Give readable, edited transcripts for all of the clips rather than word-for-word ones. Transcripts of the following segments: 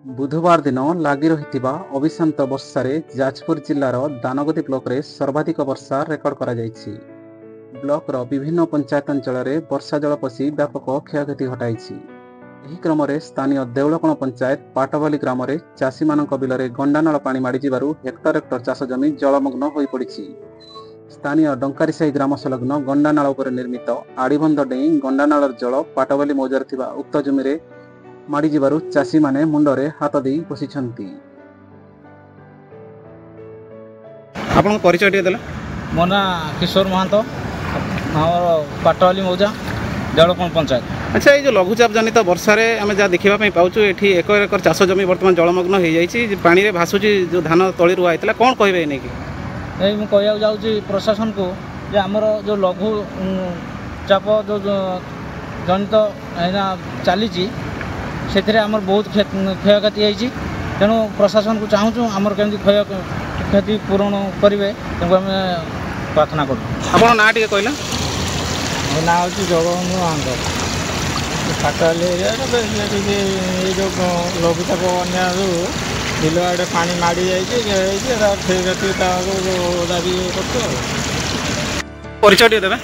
ବୁଧବାର ଦିନ ଲାଗି ରହିଥିବା ଅବିଶ୍ରାନ୍ତ ବର୍ଷାରେ ଯାଜପୁର ଜିଲ୍ଲାର ଦାନଗଦି ବ୍ଲକରେ ସର୍ବାଧିକ ବର୍ଷା ରେକର୍ଡ କରାଯାଇଛି। ବ୍ଲକର ବିଭିନ୍ନ ପଞ୍ଚାୟତ ଅଞ୍ଚଳରେ ବର୍ଷା ଜଳ ପଶି ବ୍ୟାପକ କ୍ଷୟକ୍ଷତି ଘଟାଇଛି। ଏହି କ୍ରମରେ ସ୍ଥାନୀୟ ଦେଉଳକଣ ପଞ୍ଚାୟତ ପାଟବାଲି ଗ୍ରାମରେ ଚାଷୀମାନଙ୍କ ବିଲରେ ଗଣ୍ଡାନାଳ ପାଣି ମାଡ଼ିଯିବାରୁ ହେକ୍ଟର ହେକ୍ଟର ଚାଷ ଜମି ଜଳମଗ୍ନ ହୋଇପଡ଼ିଛି। ସ୍ଥାନୀୟ ଡଙ୍କାରିସାହି ଗ୍ରାମ ସଂଲଗ୍ନ ଗଣ୍ଡାନାଳ ଉପରେ ନିର୍ମିତ ଆଡ଼ିବନ୍ଧ ଡେଇଁ ଗଣ୍ଡାନାଳର ଜଳ ପାଟବାଲି ମୌଜାରେ ଥିବା ଉକ୍ତ ଜମିରେ ମାଡ଼ିଯିବାରୁ ଚାଷୀମାନେ ମୁଣ୍ଡରେ ହାତ ଦେଇ ବସିଛନ୍ତି। ଆପଣଙ୍କ ପରିଚୟ ଟିକେ ଦେଲେ। ମୋ ନାଁ କିଶୋର ମହାନ୍ତ, ଆମର ପାଟବାଲି ମୌଜା, ଦେଉଳକଣ ପଞ୍ଚାୟତ। ଆଚ୍ଛା, ଏଇ ଯେଉଁ ଲଘୁଚାପ ଜନିତ ବର୍ଷାରେ ଆମେ ଯାହା ଦେଖିବା ପାଇଁ ପାଉଛୁ, ଏଠି ଏକର ଏକର ଚାଷ ଜମି ବର୍ତ୍ତମାନ ଜଳମଗ୍ନ ହେଇଯାଇଛି, ପାଣିରେ ଭାସୁଛି ଯେଉଁ ଧାନ ତଳି ରୁଆ ହେଇଥିଲା, କ'ଣ କହିବେ ଏ ନେଇକି? ଏଇ ମୁଁ କହିବାକୁ ଯାଉଛି ପ୍ରଶାସନକୁ ଯେ ଆମର ଯେଉଁ ଲଘୁ ଚାପ ଯେଉଁ ଜନିତ ଏଇନା ଚାଲିଛି, ସେଥିରେ ଆମର ବହୁତ କ୍ଷୟକ୍ଷତି ହେଇଛି। ତେଣୁ ପ୍ରଶାସନକୁ ଚାହୁଁଛୁ ଆମର କେମିତି କ୍ଷତି ପୂରଣ କରିବେ, ତାଙ୍କୁ ଆମେ ପ୍ରାର୍ଥନା କରୁଛୁ। ଆପଣଙ୍କ ନାଁ ଟିକେ କହିଲେ। ମୋ ନାଁ ହେଉଛି ଜଗବନ୍ଧୁ ମହାନ୍ତ। ପାଟବାଲି ଏରିଆରେ ଟିକେ ଏଇ ଯେଉଁ ଲଘୁଚାପ ବନ୍ୟାରୁ ବିଲ ଆଡ଼େ ପାଣି ମାଡ଼ି ଯାଇଛି, ହେଇଛି, ଏଟା କ୍ଷୟକ୍ଷତି ତାକୁ ଦାବି କରୁଛୁ। ଆଉ ପରିଚୟ ଟିକେ ଦେବେ।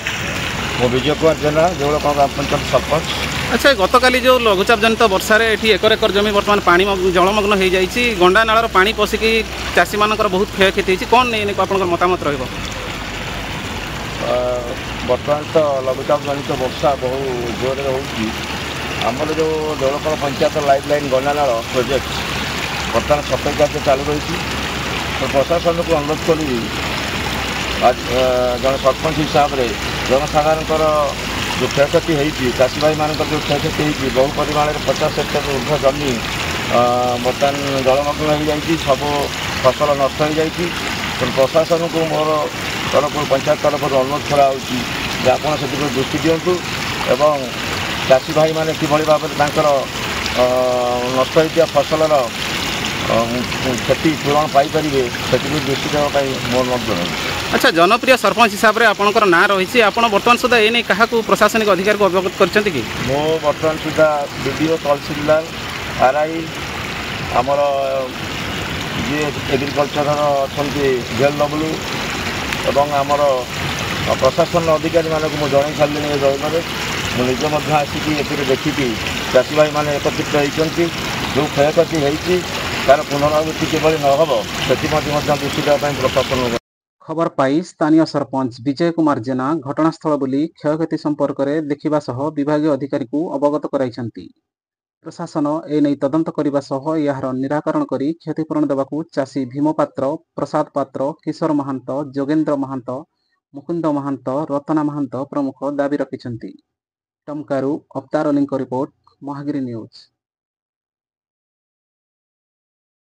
ମୁଁ ବିଜୟ କୁମାର ଜେନା, ଦେଉଳକଣ ଗ୍ରାମ ପଞ୍ଚାୟତ ସରପଞ୍ଚ। ଆଚ୍ଛା, ଗତକାଲି ଯେଉଁ ଲଘୁଚାପ ଜନିତ ବର୍ଷାରେ ଏଠି ଏକର ଏକର ଜମି ବର୍ତ୍ତମାନ ପାଣି ଜଳମଗ୍ନ ହେଇଯାଇଛି, ଗଣ୍ଡା ନାଳର ପାଣି ପଶିକି ଚାଷୀମାନଙ୍କର ବହୁତ କ୍ଷୟକ୍ଷତି ହେଇଛି, କ'ଣ ନେଇ ଆପଣଙ୍କର ମତାମତ ରହିବ? ବର୍ତ୍ତମାନ ତ ଲଘୁଚାପ ଜନିତ ବର୍ଷା ବହୁ ଜୋରରେ ହେଉଛି। ଆମର ଯେଉଁ ଦେଉଳକଣ ପଞ୍ଚାୟତ ଲାଇଫ୍ ଲାଇନ୍ ଗଣ୍ଡାନାଳ ପ୍ରୋଜେକ୍ଟ ବର୍ତ୍ତମାନ ସଫେଇ କାର୍ଯ୍ୟ ଚାଲୁ ରହିଛି। ତ ପ୍ରଶାସନକୁ ଅନୁରୋଧ କରିବି, ଜଣେ ସରପଞ୍ଚ ହିସାବରେ ଜନସାଧାରଣଙ୍କର ଯେଉଁ କ୍ଷୟକ୍ଷତି ହେଇଛି, ଚାଷୀ ଭାଇମାନଙ୍କର ଯେଉଁ କ୍ଷୟକ୍ଷତି ହେଇଛି, ବହୁ ପରିମାଣରେ 50 ହେକ୍ଟରରୁ ଉର୍ଦ୍ଧ୍ୱ ଜମି ବର୍ତ୍ତମାନ ଜଳମଗ୍ନ ହେଇଯାଇଛି, ସବୁ ଫସଲ ନଷ୍ଟ ହେଇଯାଇଛି। ତେଣୁ ପ୍ରଶାସନକୁ ମୋର ତରଫରୁ, ପଞ୍ଚାୟତ ତରଫରୁ ଅନୁରୋଧ କରାହେଉଛି ଯେ ଆପଣ ସେଥିପ୍ରତି ଦୃଷ୍ଟି ଦିଅନ୍ତୁ ଏବଂ ଚାଷୀ ଭାଇମାନେ କିଭଳି ଭାବରେ ତାଙ୍କର ନଷ୍ଟ ହେଇଥିବା ଫସଲର କ୍ଷତି ପୂରଣ ପାଇପାରିବେ, ସେଥିପ୍ରତି ଦୃଷ୍ଟି ଦେବା ପାଇଁ ମୋର ଅନୁରୋଧ ଜଣାଉଛି। ଆଚ୍ଛା, ଜନପ୍ରିୟ ସରପଞ୍ଚ ହିସାବରେ ଆପଣଙ୍କର ନାଁ ରହିଛି, ଆପଣ ବର୍ତ୍ତମାନ ସୁଦ୍ଧା ଏ ନେଇ କାହାକୁ ପ୍ରଶାସନିକ ଅଧିକାରୀକୁ ଅବଗତ କରିଛନ୍ତି କି? ମୁଁ ବର୍ତ୍ତମାନ ସୁଦ୍ଧା B D O, tehsildar, R I, ଆମର ଯିଏ ଏଗ୍ରିକଲଚରର ଅଛନ୍ତି ଜେଲ୍ ଡବ୍ଲୁ ଏବଂ ଆମର ପ୍ରଶାସନର ଅଧିକାରୀମାନଙ୍କୁ ମୁଁ ଜଣାଇ ସାରିଲିଣି। ଏ ଜଳରେ ମୁଁ ନିଜେ ମଧ୍ୟ ଆସିକି ଏଥିରେ ଦେଖିକି ଚାଷୀ ଭାଇମାନେ ଏକତ୍ରିତ ହେଇଛନ୍ତି। ଯେଉଁ କ୍ଷୟକ୍ଷତି ହେଇଛି ତା'ର ପୁନରାବୃତ୍ତି କିଭଳି ନ ହେବ, ସେଥିପ୍ରତି ମଧ୍ୟ ଦୃଷ୍ଟି ଦେବା ପାଇଁ ପ୍ରଶାସନ। ଖବର ପାଇ ସ୍ଥାନୀୟ ସରପଞ୍ଚ ବିଜୟ କୁମାର ଜେନା ଘଟଣାସ୍ଥଳ ବୁଲି କ୍ଷୟକ୍ଷତି ସମ୍ପର୍କରେ ଦେଖିବା ସହ ବିଭାଗୀୟ ଅଧିକାରୀଙ୍କୁ ଅବଗତ କରାଇଛନ୍ତି। ପ୍ରଶାସନ ଏନେଇ ତଦନ୍ତ କରିବା ସହ ଏହାର ନିରାକରଣ କରି କ୍ଷତିପୂରଣ ଦେବାକୁ ଚାଷୀ ଭୀମ ପାତ୍ର, ପ୍ରସାଦ ପାତ୍ର, କିଶୋର ମହାନ୍ତ, ଯୋଗେନ୍ଦ୍ର ମହାନ୍ତ, ମୁକୁନ୍ଦ ମହାନ୍ତ, ରତନା ମହାନ୍ତ ପ୍ରମୁଖ ଦାବି ରଖିଛନ୍ତି। ଟମକାରୁ ଅବତାର ଅଲିଙ୍କ ରିପୋର୍ଟ, ମହାଗିରି ନ୍ୟୁଜ୍।